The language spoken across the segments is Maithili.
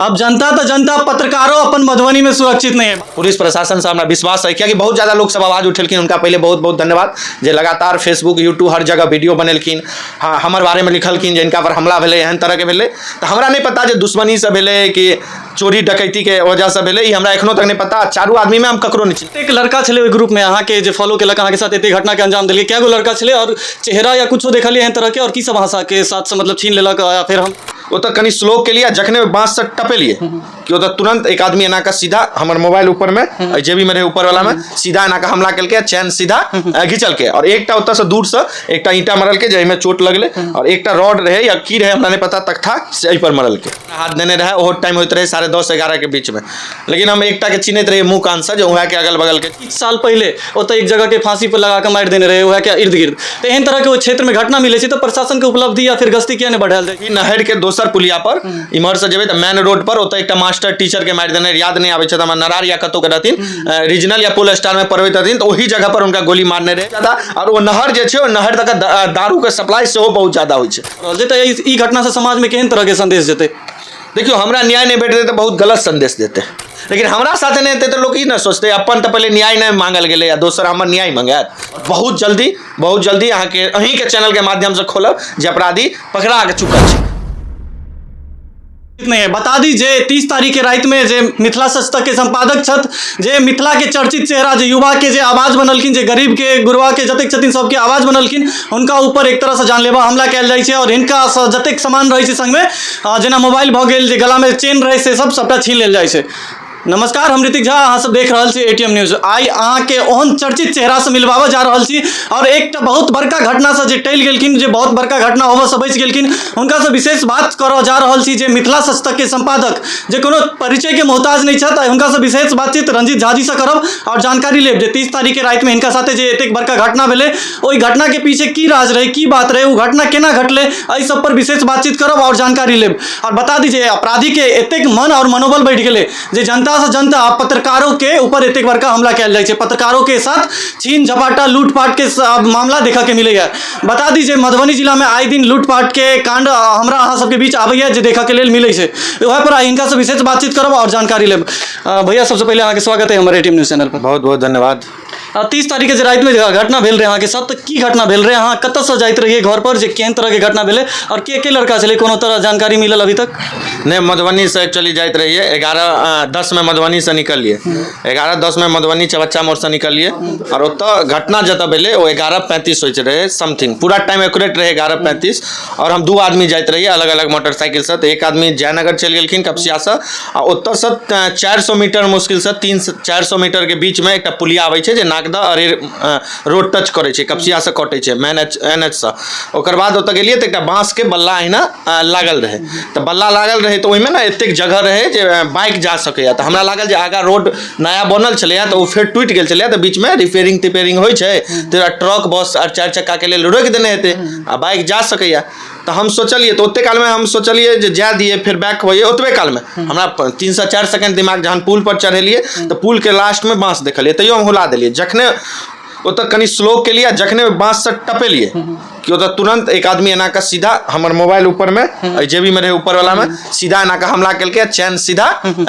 अब जनता तऽ जनता, पत्रकारो अपन मधुबनी में सुरक्षित नहीं है। पुलिस प्रशासन से हमरा विश्वास है, कियाकि बहुत ज़्यादा लोग सब आवाज़ उठेलखिन। हुनका पहिले बहुत बहुत धन्यवाद जे लगातार फेसबुक, यूट्यूब हर जगह वीडियो बनेलखिन। हाँ, हमर बारेमे लिखलखिन जे हिनका पर हमला भेलै, एहन तरहके भेलै। तऽ हमरा नहि पता जे दुश्मनीसँ भेलै कि चोरी डकैतीके वजहसँ भेलै, ई हमरा एखनो तक नहि पता। चारू आदमीमे हम ककरो नहि चिन्है। एक लड़का छलै ओहि ग्रुप में अहाँके जे फॉलो केलक, अहाँके साथ एते घटना के अंजाम देलकै, कए गो लड़का छलै और चेहरा या कुछो देखलियै एहन तरह के, और की सब अहाँ के साथ से मतलब छीन लेलक या फेर हम ओतऽ कनि स्लो केलियै आ जखने बाँससँ टपेलियै कि ओतऽ तुरंत एक आदमी एना कऽ सीधा हमर मोबाइल ऊपरमे एहि जेबीमे रहै, ऊपर वालामे सीधा एना कऽ हमला केलकै आ चैन सीधा घिचलकै। आओर एकटा ओतऽसँ दूरसँ एकटा ईंटा मारलकै, जाहिमे चोट लगलै, आओर एकटा रॉड रहै या की रहै हमरा नहि पता, तख्ता से एहिपर मारलकै, हाथ देने रहै। ओहो टाइम होइत रहै 10:30 11के बीचमे, लेकिन हम एकटाके चिन्हैत रहियै मुँह कानसँ जे उएहके अगल बगलके। किछु साल पहिले ओतऽ एक जगह के फांसी पर लगा कऽ मारि देने रहै उएह के इर्द गिर्द। तऽ एहन तरह के ओहि क्षेत्र में घटना मिलै छै तऽ प्रशासन के उपलब्धि या फिर गश्ती किया नहि बढ़ायल जाइ? ई नहर के दोसर पुलिया पर इम्हर से जेबै तऽ मेन रोड पर ओतऽ एकटा मास्टर टीचर के मारि देने। याद नहि आबै छै तऽ हमरा, नरार या कतौ के रहथिन, रीजनल या पोल स्टार में पढ़बैत रहथिन, तऽ ओही जगह पर हुनका गोली मारने रहै ज्यादा। आओर ओ नहर जे छै, ओ नहर तक दारू के सप्लाई सेहो बहुत ज्यादा होइ छै। रहल छै तऽ ई घटना से समाज में केहन तरह के संदेश जेतै? देखियौ, हमरा न्याय नहि भेटतै तऽ बहुत गलत संदेश देतै, लेकिन हमरा साथे नहि हेतै तऽ लोक ई ने सोचतै अपन तऽ पहिले न्याय नहि मांगल गेलै आ दोसर हमर न्याय मंगायत। बहुत जल्दी, बहुत जल्दी अहाँके अहीँके चैनलके माध्यमसँ खोलब जे अपराधी पकड़ा के चुकल छै। नहीं है। बता दी जे 30 तारीख के राति में जे मिथिला सच के संपादक छथि, जे मिथिला के चर्चित चेहरा, जे युवा के जे आवाज बनलखिन, जे गरीब के गुरबा के जतेक छथिन सबके आवाज बनलखिन, हुनका ऊपर एक तरह से जानलेवा हमला कयल जाइ छै और हिनका से जतेक सामान रहै छै संगमे, जेना मोबाइल भऽ गेल, जे गलामे चेन रहै, से सब सबटा छीन लेल जाइ छै। नमस्कार, हम ऋतिक झा, अहाँ सब देख रहल छी एटीएम न्यूज। आइ अहाँके ओहन चर्चित चेहरासँ मिलबाबऽ जा रहल छी और एकटा बहुत बड़का घटनासँ जे टलि गेलखिन, जे बहुत बड़का घटना होबऽसँ बचि गेलखिन, हुनकासँ विशेष बात करऽ जा रहल छी, जे मिथिला सच के सम्पादक, जे कोनो परिचयके मोहताज नहि छथि। आइ हुनकासँ विशेष बातचीत रंजीत झाजीसँ करब और जानकारी लेब जे 30 तारीखके रातिमे हिनका साथे जे एतेक बड़का घटना भेलै, ओहि घटनाके पीछे की राज रहै, की बात रहै, ओ घटना केना घटलै। एहि सब पर विशेष बातचीत करब और जानकारी लेब। और बता दी जे अपराधीके एतेक मन और मनोबल बढ़ि गेलै जे जनता से जनता पत्रकारों के ऊपर एतेक बड़का हमला कयल जाइ छै, पत्रकारों के साथ छीन झपाटा, लूटपाट के मामला देखऽ के मिलैया। बता दी जे मधुबनी जिला में आइ दिन लूटपाट के कांड हमरा अहाँ सबके बीच आबैया, जे देखऽ के लेल मिलै छै। वएह पर आइ हिनका से विशेष बातचीत करब और जानकारी लेब। भैया, सबसे पहिले अहाँके स्वागत है हमर एटीएम न्यूज चैनल पर। बहुत बहुत धन्यवाद। 30 तारीख के जे रातिमे घटना भेल रहै अहाँके साथ, तऽ की घटना भेल रहै? अहाँ कतऽसँ जाइत रहियै घर पर, जे केहन तरहके घटना भेलै और के के लड़का छलै, कोनो तरह जानकारी मिलल अभी तक? नहि, मधुबनीसँ एक्चुअली जाइत रहियै। 11:10मे मधुबनीसँ निकललियै, 11:10मे मधुबनी चौबच्चा मोड़सँ निकललियै आओर ओतऽ घटना जतऽ भेलै ओ 11:35 होइत रहै समथिंग, पूरा टाइम एक्यूरेट रहै 11:35। आओर हम दू आदमी जाइत रहियै अलग अलग मोटरसाइकिलसँ, तऽ एक आदमी जयनगर चलि गेलखिन कपसियासँ आ ओतऽसँ 400 मीटर, मुश्किलसँ 300-400 मीटरके बीचमे एकटा पुलिया आबै छै जे नागदह अरेर रोड टच करै छै, कपसियासँ कटै छै मेन एच एन एचसँ। ओकर बाद ओतऽ गेलियै तऽ एकटा बाँसके बल्ला अहिना लागल रहै। तऽ बल्ला लागल रहै तऽ ओहिमे ने एतेक जगह रहै जे बाइक जा सकैए। तऽ हमरा लागल जे आगाँ रोड नया बनल छलैए तऽ ओ फेर टूटि गेल छलैए, तऽ बीचमे रिपेयरिंग तिपेयरिंग होइ छै तऽ ट्रक, बस आर चारि चक्काके लेल रोकि देने हेतै आ बाइक जा सकैए। तऽ हम सोचलियै, तऽ ओते कालमे हम सोचलियै जे जाए दियै, फेर बैक होइए। ओतबे कालमे हमरा 3 से 4 सेकेंड दिमाग, जहन पुल पर चढ़ेलियै तऽ पुलके लास्टमे बाँस देखलियै, तैयो हम हुला देलियै। जखने ओतऽ कनि स्लो केलियै आ जखने बाँससँ टपेलियै कि ओतऽ तुरंत एक आदमी एना कऽ सीधा हमर मोबाइल ऊपरमे एहि जेबीमे रहै, ऊपर वालामे सीधा एना कऽ हमला केलकै आ चैन सीधा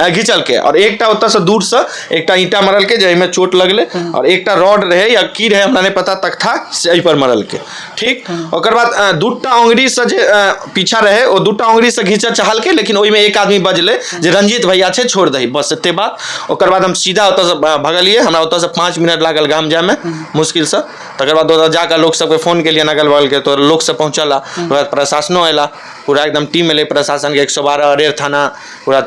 घिचलकै। आओर एकटा ओतऽसँ दूरसँ एकटा ईंटा मारलकै, जाहिमे चोट लगलै, आओर एकटा रॉड रहै या की रहै हमरा नहि पता, तख्ता से एहिपर मारलकै। ठीक, ओकर बाद दूटा अङ्गुरीसँ जे पीछा रहै, ओ दूटा अङ्गुरीसँ घीचऽ चाहलकै, लेकिन ओहिमे एक आदमी बजलै जे रंजीत भैया छै, छोड़ दही। बस एते बात। ओकर बाद हम सीधा ओतऽसँ भगलियै। हमरा ओतऽसँ 5 मिनट लागल गाम जायमे मुश्किलसँ। तकर बाद ओतऽ जाकऽ लोक सबके फोन केलियनि अगल बगलके, तऽ लोक सब पहुँचल। ओकर बाद प्रशासनो अयला, पूरा एकदम टीम एलै प्रशासनके, 112, अरेर थाना, पूरा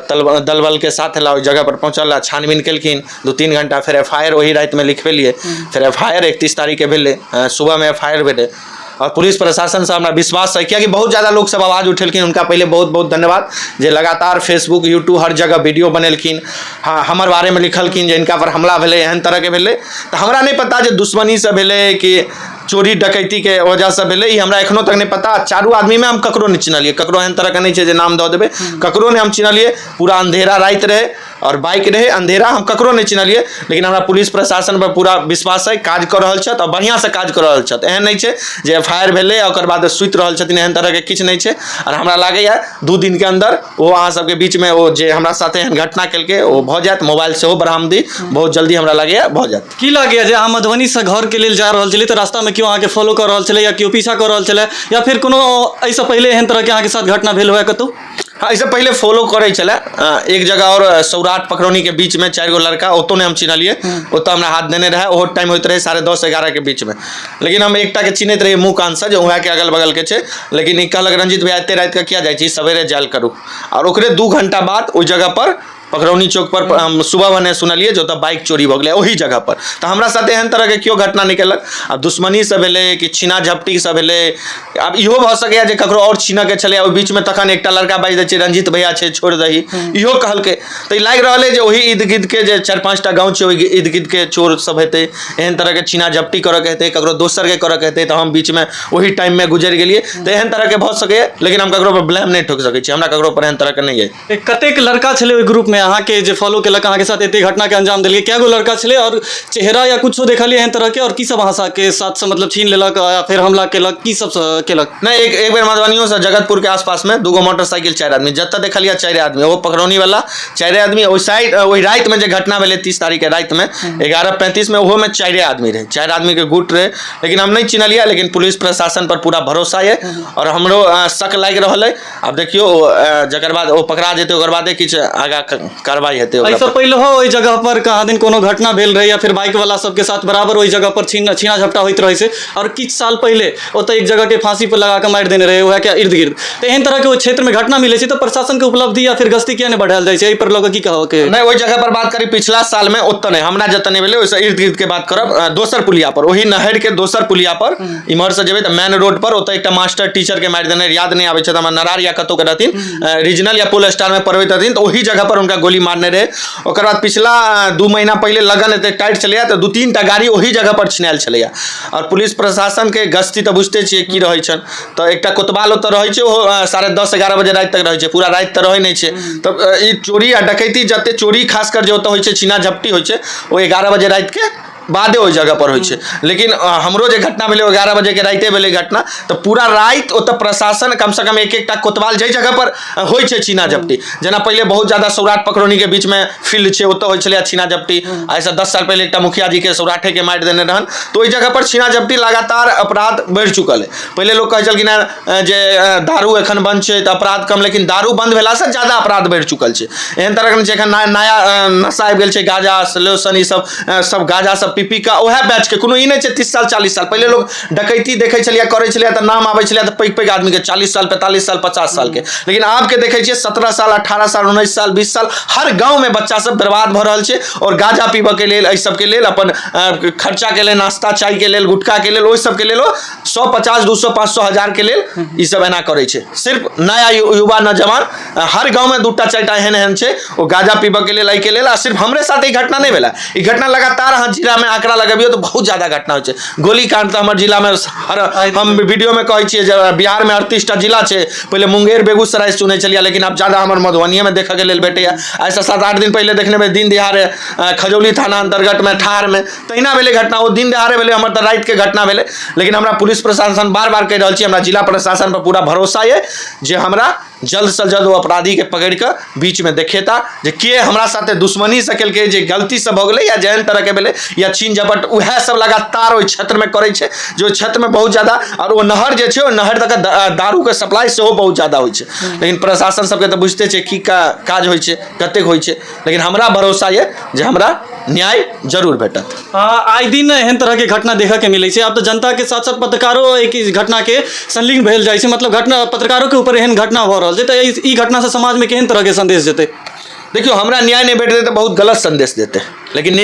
दल बलके साथ एला, ओहि जगह पर पहुँचल आ छानबीन केलखिन 2-3 घंटा। फेर एफ I R ओही रातिमे लिखबेलियै। फेर एफ I R 31 तारीखके भेलै, सुबहमे एफ I R भेलै। आओर पुलिस प्रशासनसँ हमरा विश्वास है, कियाकि बहुत ज़्यादा लोग सब आवाज़ उठेलखिन। हुनका पहिले बहुत बहुत धन्यवाद जे लगातार फेसबुक, यूट्यूब हर जगह वीडियो बनेलखिन। हाँ, हमर बारेमे लिखलखिन जे हिनका पर हमला भेलै, एहन तरहके भेलै। तऽ हमरा नहि पता जे दुश्मनीसँ भेलै कि चोरी डकैतीके वजहसँ भेलै, ई हमरा एखनो तक नहि पता। चारू आदमीमे हम ककरो नहि चिन्हलियै, ककरो एहन तरहके नहि छै जे नाम दऽ देबै। ककरो नहि हम चिन्हलियै, पूरा अंधेरा राति रहै। आओर बाइक रहै, अंधेरा, हम ककरो नहि चिन्हलियै, लेकिन हमरा पुलिस प्रशासन पर पूरा विश्वास अइ, काज कऽ रहल छथि आओर बढ़िआँसँ काज कऽ रहल छथि। एहन नहि छै जे एफ I R भेलै आ ओकर बाद सुति रहल छथिन, एहन तरहके किछु नहि छै। आओर हमरा लागैए 2 दिनके अन्दर ओ अहाँ सबके बीचमे ओ जे हमरा साथे एहन घटना केलकै ओ भऽ जायत, मोबाइल सेहो बरामदी बहुत जल्दी हमरा लागैए भऽ जायत। की लागैए जे अहाँ मधुबनीसँ घरके लेल जा रहल छलियै तऽ रास्तामे केओ अहाँके फॉलो कऽ रहल छलै या केओ पीछा कऽ रहल छलै या फेर कोनो एहिसँ पहिले एहन तरहके अहाँके साथ घटना भेल हुए कतहु? हँ, एहिसँ पहिले फॉलो करै छलै एक जगह आओर सौराठ पखरौनीके बीचमे 4 गो लड़का, ओतौ नहि हम चिन्हलियै, ओतऽ हमरा हाथ देने रहै। ओहो टाइम होइत रहै 10:30-11 के बीचमे, लेकिन हम एकटाके चिन्हैत रहियै मुँह कानसँ जे उएहके अगल बगलके छै। लेकिन ई कहलक रंजीत भैया एते रातिके किया जाइ छी, सवेरे जायल करू। आओर ओकरे 2 घंटा बाद ओहि जगह पर पखरौनी चौक पर हम सुबह भने सुनलियै जे ओतऽ बाइक चोरी भऽ गेलै ओही जगह पर। तऽ हमरा साथे एहन तरहके केओ घटना नहि केलक। आब दुश्मनीसँ भेलै कि छीना झपटीसँ भेलै, आब इहो भऽ सकैए जे ककरो आओर छीनऽके छलै ओहि बीचमे, तखन एकटा लड़का बाजि दै छै रंजीत भैया छै छोड़ि दही, इहो कहलकै। तऽ ई लागि रहल अइ जे ओही इर्द गिर्दके जे 4-5 टा गाँव छै ओहि इर्द गिर्दके चोर सब हेतै, एहन तरहके छीना झपटी करऽके हेतै, ककरो दोसरके करऽके हेतै, तऽ हम बीचमे ओही टाइममे गुजरि गेलियै। तऽ एहन तरहके भऽ सकैए, लेकिन हम ककरो पर ब्लेम नहि ठोकि सकै छी, हमरा ककरो पर एहन तरहके नहि अइ। कतेक लड़का छलै ओहि ग्रुपमे अहाँके जे फॉलो केलक, अहाँके साथ एते घटनाके अंजाम देलकै? कए गो लड़का छलै आओर चेहरा या कुछो देखलियै एहन तरहके, आओर की सब अहाँ के साथ से मतलब छीन लेलक या फेर हमला केलक, की सब केलक? नहि, एक बेर मधुबनियोसँ जगतपुरके आसपासमे 2 गो मोटरसाइकिल 4 आदमी, जतऽ देखलियै 4 आदमी, ओहो पखरौनी वाला 4 आदमी। ओहि साइड ओहि रातिमे जे घटना भेलै 30 तारीखके रातिमे 11:35 मे, ओहोमे 4 आदमी रहै, 4 आदमीके गुट रहै, लेकिन हम नहि चिन्हलियै। लेकिन पुलिस प्रशासन पर पूरा भरोसा यऽ आओर हमरो शक लागि रहल अइ। आब देखियौ जकर बाद ओ पकड़ा जेतै ओकर बादे किछु आगाँ कार्रवाई हेतै। एहिसँ पहिलहो ओहि जगह पर कहाँ दिन कोनो घटना भेल रहै या फिर बाइक वाला सबके साथ बराबर ओहि जगह पर छीना झपटा होइत रहै छै, आओर किछु साल पहिले ओतऽ एक जगह के फांसी पर लगा कऽ मारि देने रहै उएहके इर्द गिर्द। तऽ एहन तरहके ओहि क्षेत्रमे घटना मिलै छै तऽ प्रशासनके उपलब्धि या फिर गश्ती किया नहि बढ़ायल जाइ छै, एहि पर लऽ कऽ की कहबके? नहि, ओहि जगह पर बात करी पिछला सालमे ओतऽ नहि, हमरा जतऽ नहि भेलै ओहिसँ इर्द गिर्दके बात करब। दोसर पुलिया पर, ओहि नहरिके दोसर पुलिया पर इम्हरसँ जेबै तऽ मेन रोड पर ओतऽ एकटा मास्टर टीचरके मारि देने, याद नहि आबै छै हमरा, नरार या कतौके रहथिन, रीजनल या पोल स्टारमे पढ़बैत रहथिन, तऽ ओहि जगह पर हुनका गोली मारने रहै। ओकर बाद पिछला 2 महीना पहिले लगन एते टाइट छलैया तऽ 2-3 टा गाड़ी ओहि जगह पर छिनायल छलैया। आओर पुलिस प्रशासनके गश्ती तऽ बुझिते छियै की रहै छनि, तऽ एकटा कोतवाल ओतऽ रहै छै, ओहो 10:30-11 बजे राति तक रहै छै, पूरा राति तऽ रहै नहि छै। तऽ ई चोरी आ डकैती जते चोरी खासकर जे ओतऽ होइ छै, छीना झपटी होइ छै, ओ 11 बजे रातिके बादे ओहि जगह पर होइ छै। लेकिन हमरो जे घटना भेलै 11 बजेके रातिए भेलै घटना, तऽ पूरा राति ओतऽ प्रशासन कमसँ कम 1-1टा कोतवाल जाहि जगह पर होइ छै छीना झपटी, जेना पहिले बहुत ज्यादा सौराठ पखरौनीके बीचमे फील्ड छै ओतऽ होइ छलै छीना झपटी। आइसँ 10 साल पहिले एकटा मुखिया जीके सौराठेके मारि देने रहन, तऽ ओहि जगह पर छीना झपटी लगातार अपराध बढ़ि चुकल है। पहिले लोक कहै छलखिन हेँ जे दारू एखन बंद छै तऽ अपराध कम, लेकिन दारू बंद भेलासँ ज्यादा अपराध बढ़ि चुकल छै। एहन तरहके नहि छै, एखन नया नशा आबि गेल छै, गाँजा लोशन ई सब, सब गाँजा सब पी पी कऽ उएह बैचके, कोनो ई नहि छै 30 साल 40 साल पहिले लोक डकैती देखै छलियै करै छलियै तऽ नाम आबै छलै तऽ पैघ पैघ आदमीके 40 साल 45 साल 50 सालके, लेकिन आबके देखै छियै 17 साल 18 साल 19 साल 20 साल हर गाँवमे बच्चा सब बर्बाद भऽ रहल छै। आओर गाँजा पीबऽके लेल एहि सबके लेल अपन खर्चाके लेल, नाश्ता चायके लेल, गुटखाके लेल, ओहि सबके लेल ओ 150 200 500 1000 के लेल ई सब एना करै छै। सिर्फ नया युवा नौजवान हर गाँवमे 2टा 4टा एहन एहन छै ओ गाँजा पीबऽके लेल एहिके लेल। आ सिर्फ हमरे साथ ई घटना नहि भेलै, ई घटना लगातार अहाँ जिलामे आंकड़ा लगबियौ तऽ बहुत ज्यादा घटना होइ छै। गोलीकांड तऽ हमर जिलामे हर, हम वीडियोमे कहै छियै जे बिहारमे 38 टा जिला छै, पहिले मुंगेर बेगूसराय सुनै छलियै, लेकिन आब ज्यादा हमर मधुबनिएमे देखऽके लेल भेटैए। आइसँ 7-8 दिन पहिले देखने भेल दिन दिहाड़े खजौली थाना अन्तर्गतमे ठारमे तहिना भेलै घटना, ओ दिन दहाड़े भेलै, हमर तऽ रातिके घटना भेलै। लेकिन हमरा पुलिस प्रशासन बार बार कहि रहल छी, हमरा जिला प्रशासन पर पूरा भरोसा यऽ जे हमरा जल्दसँ जल्द ओ अपराधीके पकड़ि कऽ बीचमे देखेता जे के हमरा साथे दुश्मनीसँ केलकै, जे गलतीसँ भऽ गेलै या जेहन तरहके भेलै या छीन झपट, उएह सब लगातार ओहि क्षेत्रमे करै छै जे ओहि क्षेत्रमे बहुत ज्यादा। आओर ओ नहर जे छै ओहि नहर तक दारूके सप्लाई सेहो बहुत ज्यादा होइ छै। लेकिन प्रशासन सबके तऽ बुझिते छै की काज होइ छै, कतेक होइ छै, लेकिन हमरा भरोसा यऽ जे हमरा न्याय जरूर भेटत। आइ दिन एहन तरहके घटना देखऽके मिलै छै। आब तऽ जनताके साथ साथ पत्रकारो एहि घटनाके संलिग्न भेल जाइ छै, मतलब घटना पत्रकारोके ऊपर एहन घटना भऽ रहल छै, तऽ ई घटनासँ समाजमे केहन तरहके संदेश जेतै? देखियौ, हमरा न्याय नहि भेटतै तऽ बहुत गलत संदेश देतै, लेकिन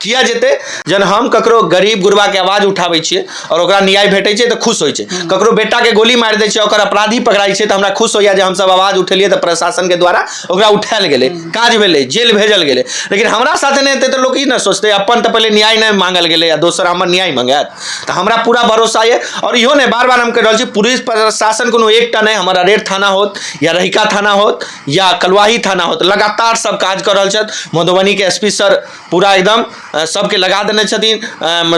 किया जेतै? जहन हम ककरो गरीब गुरबाके आवाज उठाबै छियै आओर ओकरा न्याय भेटै छै तऽ खुश होइ छै। ककरो बेटाके गोली मारि दै छै, ओकर अपराधी पकड़ाइ छै तऽ हमरा खुश होइया जे हमसब आवाज उठेलियै तऽ प्रशासनके द्वारा ओकरा उठायल गेलै, काज भेलै, जेल भेजल गेलै। लेकिन हमरा साथे नहि हेतै तऽ लोक ई ने सोचतै अपन तऽ पहिले न्याय नहि मांगल गेलै आ दोसर हमर न्याय मंगायत। तऽ हमरा पूरा भरोसा यऽ। आओर इहो नहि, बार बार हम कहि रहल छी, पुलिस प्रशासन कोनो एकटा नहि, हमर अरेर थाना होत या रहिका थाना होत या कलुआही थाना होत, लगातार सब काज कऽ रहल छथि। मधुबनीके एस पी सर पूरा एकदम सबके लगा देने छथिन,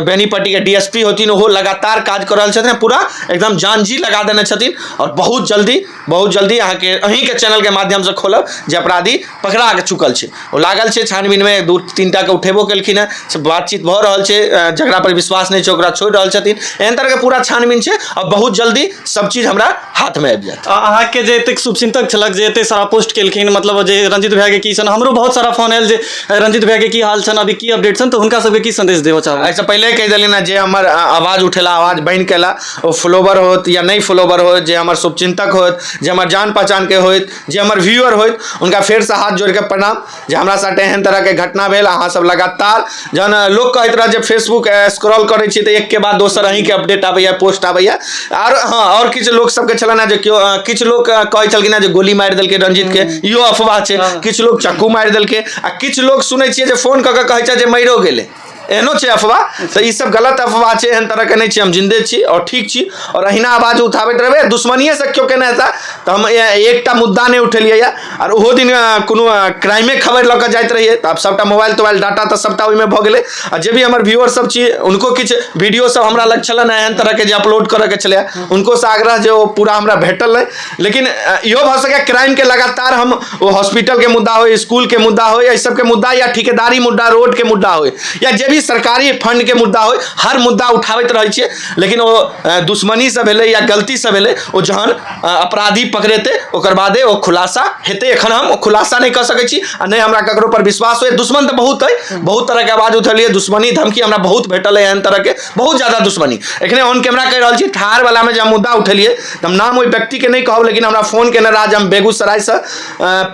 बेनीपट्टीके डी एस पी होथिन ओहो लगातार काज कऽ रहल छथिन, पूरा एकदम जान जी लगा देने छथिन। आओर बहुत जल्दी, बहुत जल्दी अहाँके अहीँके चैनलके माध्यमसँ खोलब जे अपराधी पकड़ा चुकल छै, ओ लागल छै छानबीनमे, 2-3 टाके उठेबो केलखिन हेँ, से बातचीत भऽ रहल छै, जकरा पर विश्वास नहि छै ओकरा छोड़ि रहल छथिन, एहन तरहके पूरा छानबीन छै। आओर बहुत जल्दी सब चीज हमरा हाथमे आबि जायत। अहाँके जे एतेक शुभचिंतक छलक जे एते सारा पोस्ट केलखिन, मतलब जे रंजित भैयाके की छनि, हमरो बहुत सारा फोन आयल जे रंजित भैयाके की हाल छनि, अभी की अपडेट छनि, तऽ हुनका सबके की संदेश देबऽ चाहबै? एहिसँ पहिले कहि देलियनि जे हमर आवाज उठेला, आवाज बनि केला, ओ फॉलोवर होत या नहि फॉलोवर होत, जे हमर शुभचिंतक होत, जे हमर जान पहचानके होत, जे हमर व्यूअर होत, हुनका फेरसँ हाथ जोड़िके प्रणाम जे हमरा साथे एहन तरहके घटना भेल। अहाँ सब लगातार जहन लोक कहैत रहत जे फेसबुक स्क्रॉल करै छी तऽ एकके बाद दोसर अहीँके अपडेट आबैया, पोस्ट आबैया। आर हँ, आओर किछु लोक सबके छलनि हेँ जे केओ किछु लोक कहै छलखिन हेँ जे गोली मारि देलकै रंजितके, इहो अफवाह छै, किछु लोक चक्कू मारि देलकै, आ किछु लोक सुनै छियै जे फोन कऽ कऽ कहै छै जे मरियो गेलै, एहनो छै अफवाह। तऽ ई सब गलत अफवाह छै, एहन तरहके नहि छै। हम जिन्दे छी आओर ठीक छी आओर अहिना आवाज उठाबैत रहबै। दुश्मनिएसँ केओ केने हेता तऽ हम एकटा मुद्दा नहि उठेलियै यऽ। आओर ओहो दिन कोनो क्राइमे खबर लऽ कऽ जाइत रहियै तऽ आब सबटा मोबाइल तोबाइल डाटा तऽ सबटा ओहिमे भऽ गेलै। आ जे भी हमर व्यूअर सब छी हुनको किछु वीडियो सब हमरा लग छलनि एहन तरहके जे अपलोड करऽके छलै, हुनकोसँ आग्रह जे ओ पूरा हमरा भेटल नहि। लेकिन इहो भऽ सकैए क्राइमके लगातार हम ओ हॉस्पिटलके मुद्दा होइ, स्कूलके मुद्दा होइ, एहि सबके मुद्दा या ठिकेदारी मुद्दा, रोडके मुद्दा होइ या जे भी सरकारी फंडके मुद्दा होइ, हर मुद्दा उठाबैत रहै छियै। लेकिन ओ दुश्मनीसँ भेलै या गलतीसँ भेलै, ओ जहन अपराधी पकड़ेतै ओकर बादे ओ खुलासा हेतै। एखन हम ओ खुलासा नहि कऽ सकै छी आ नहि हमरा ककरो पर विश्वास होइए। दुश्मन तऽ बहुत अइ, बहुत तरहके आवाज उठेलियै, दुश्मनी धमकी हमरा बहुत भेटल अइ, एहन तरहके बहुत ज्यादा दुश्मनी। एखने ऑन कैमरा कहि रहल छी, ठारवलामे जे हम मुद्दा उठेलियै तऽ हम नाम ओहि व्यक्तिके नहि कहब, लेकिन हमरा फोन केने रहए जे हम बेगूसरायसँ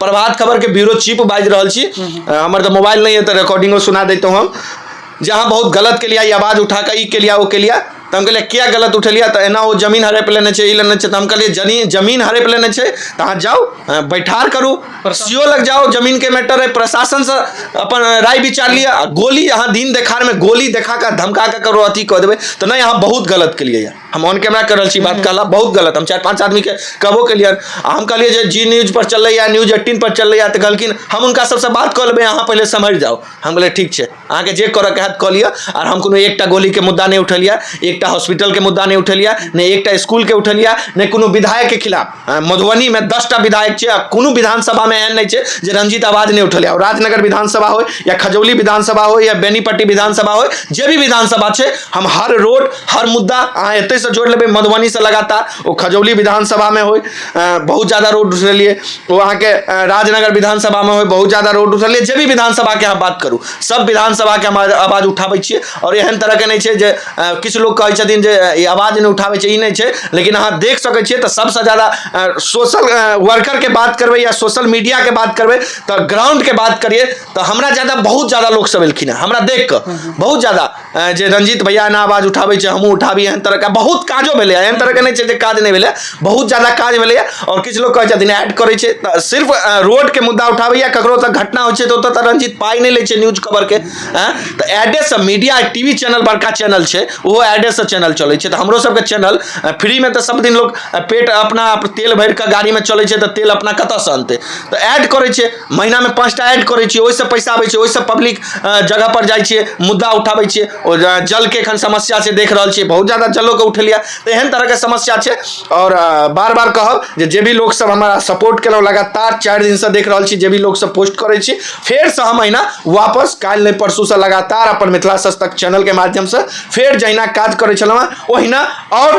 प्रभात खबरके ब्यूरो चीफ बाजि रहल छी, हमर तऽ मोबाइल नहि अइ तऽ रिकॉर्डिंगो सुना दैतहुँ हम, जे अहाँ बहुत गलत केलियै, ई आवाज उठा कऽ ई केलियै ओ केलियै। तऽ हम कहलियै किया गलत उठेलियै, तऽ एना ओ जमीन हड़पि लेने छै, ई लेने छै। तऽ हम कहलियै जमीन हड़पि लेने छै तऽ अहाँ जाउ बैठार करू, सी ओ लग जाउ, जमीनके मैटर अइ, प्रशासनसँ अपन राय विचार लिअ। आ गोली अहाँ दिन देखारमे गोली देखा कऽ धमका कऽ ककरो अथी कऽ देबै तऽ नहि, अहाँ बहुत गलत केलियै। हम ऑन कैमरा कर रहल छी बात, कहला बहुत गलत। हम 4-5 आदमीके कहबो केलियनि आ हम कहलियै जे जी न्यूज पर चलैया, न्यूज 18 पर चलैया, तऽ कहलखिन हम हुनका सबसँ बात कऽ लेबै, अहाँ पहिले सम्हरि जाउ। हम कहलियै ठीक छै, अहाँके जे करऽके हैत कऽ लिअ। आर हम कोनो एकटा गोलीके मुद्दा नहि उठेलियै, एकटा हॉस्पिटलके मुद्दा नहि उठेलियै, नहि एकटा स्कूलके उठेलियै, नहि कोनो विधायकके खिलाफ। मधुबनीमे 10टा विधायक छै आ कोनो विधानसभामे एहन नहि छै जे रंजित आवाज नहि उठेलियै। और राजनगर विधानसभा होइ या खजौली विधानसभा होइ या बेनीपट्टी विधानसभा होइ, जे भी विधानसभा छै, हम हर रोड हर मुद्दा अहाँ एतहिसँ जोड़ि लेबै मधुबनीसँ लगातार। ओ खजौली विधानसभामे होइ, बहुत ज्यादा रोड उठेलियै, ओ अहाँके राजनगर विधानसभामे होइ, बहुत ज्यादा रोड उठेलियै। जे भी विधानसभाके अहाँ बात करू, सब विधानसभाके हम आवाज उठाबै छियै। आओर एहन तरहके नहि छै जे किछु लोक कहै छथिन जे ई आवाज नहि उठाबै छै, ई नहि छै। लेकिन अहाँ देख सकै छियै तऽ सबसँ ज्यादा सोशल वर्करके बात करबै या सोशल मीडियाके बात करबै तऽ ग्राउंडके बात करियै तऽ हमरा ज्यादा बहुत ज्यादा लोकसब एलखिन हेँ हमरा देख कऽ, बहुत ज्यादा जे रंजित भैया एना आवाज उठाबै छै, हमहूँ उठाबी, एहन तरहके बहुत काजो भेलै। एहन तरहके नहि छै जे काज नहि भेलै, बहुत ज्यादा काज भेलैए। आओर किछु लोक कहै छथिन ऐड करै छै तऽ सिर्फ रोडके मुद्दा उठाबैए, ककरो तऽ घटना होइ छै तऽ ओतऽ तऽ रंजित पाइ नहि लै छै न्यूज कवरके, तऽ एडेसँ मीडिया टी वी चैनल बड़का चैनल छै, ओहो एडेसँ चैनल चलै छै। तऽ हमरो सबके चैनल फ्रीमे तऽ सब दिन लोक पेट अपना तेल भरि कऽ गाड़ीमे चलै छै तऽ तेल अपना कतऽसँ अनतै, तऽ ऐड करै छै, महीनामे 5टा ऐड करै छियै, ओहिसँ पैसा आबै छै, ओहिसँ पब्लिक जगह पर जाइ छियै, मुद्दा उठाबै छियै। ओ जलके एखन समस्या छै, देख रहल छियै बहुत ज्यादा जलोके उठेलियै, तऽ एहन तरहके समस्या छै। आओर बार बार कहब जे जे भी लोकसब हमरा सपोर्ट केलहुँ, लगातार 4 दिनसँ देख रहल छी, जे भी लोकसब पोस्ट करै छी, फेरसँ हम अहिना वापस काल्हि नहि परसूसँ लगातार अपन मिथिला सच तक चैनलके माध्यमसँ फेर जहिना काज करै छलहुँ हेँ ओहिना आओर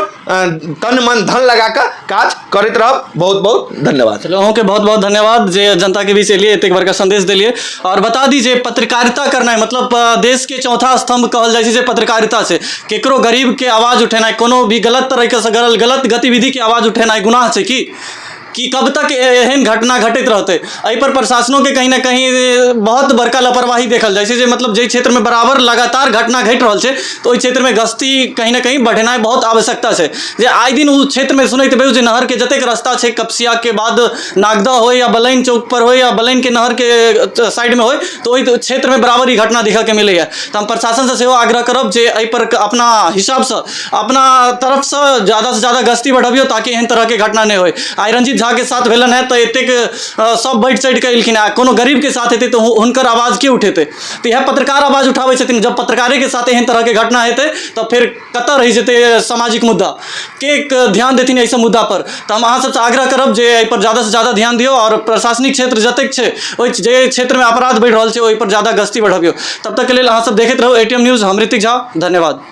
तन मन धन लगा कऽ काज करैत रहब। बहुत बहुत धन्यवाद। चलो अहूँके बहुत बहुत धन्यवाद जे जनताके बीच एलियै, एतेक बड़का संदेश देलियै। आओर बता दी जे पत्रकारिता करनाइ मतलब देशके चौथा स्तंभ कहल जाइ छै जे पत्रकारिता छै। केकरो गरीबके आवाज उठेनाइ, कोनो भी गलत तरीकासँ गलत गतिविधिके आवाज उठेनाइ गुनाह छै की? कि कब तक एहन घटना घटैत रहतै। एहिपर प्रशासनोके कहीं ना कहीं बहुत बड़का लापरवाही देखल जाइ छै, जे मतलब जाहि क्षेत्रमे बराबर लगातार घटना घटि रहल छै तऽ ओहि क्षेत्रमे गश्ती कहीं ना कहीं बढ़ेनाइ बहुत आवश्यकता छै। जे आइ दिन ओ क्षेत्रमे सुनैत हेबै जे नहरके जतेक रास्ता छै, कपसियाके बाद नागदह होइ या बलैन चौक पर होइ या बलैनके नहरके साइडमे होइ, तऽ ओहि क्षेत्रमे बराबर ई घटना देखऽके मिलैए। तऽ हम प्रशासनसँ सेहो आग्रह करब जे एहिपर अपना हिसाबसँ अपना तरफसँ ज़्यादासँ ज़्यादा गश्ती बढ़बियौ ताकि एहन तरहके घटना नहि होइ। आइ रंजीत झाके साथ भेलनि हेँ तऽ एतेक सब बढ़ि चढ़ि कऽ एलखिन, आ कोनो गरीबके साथ हेतै तऽ हुनकर आवाज के उठेतै? तऽ इएह पत्रकार आवाज उठाबै छथिन। जब पत्रकारेके साथ एहन तरहके घटना हेतै तऽ फेर कतऽ रहि जेतै सामाजिक मुद्दा? के ध्यान देथिन एहि सब मुद्दा पर? तऽ हम अहाँ सबसँ आग्रह करब जे एहिपर ज़्यादासँ ज़्यादा ध्यान दियौ आओर प्रशासनिक क्षेत्र जतेक छै ओहि जे क्षेत्रमे अपराध बढ़ि रहल छै ओहिपर ज़्यादा गश्ती बढ़बियौ। तब तकके लेल अहाँ सब देखैत रहू एटीएम न्यूज़। हम ऋतिक झा, धन्यवाद।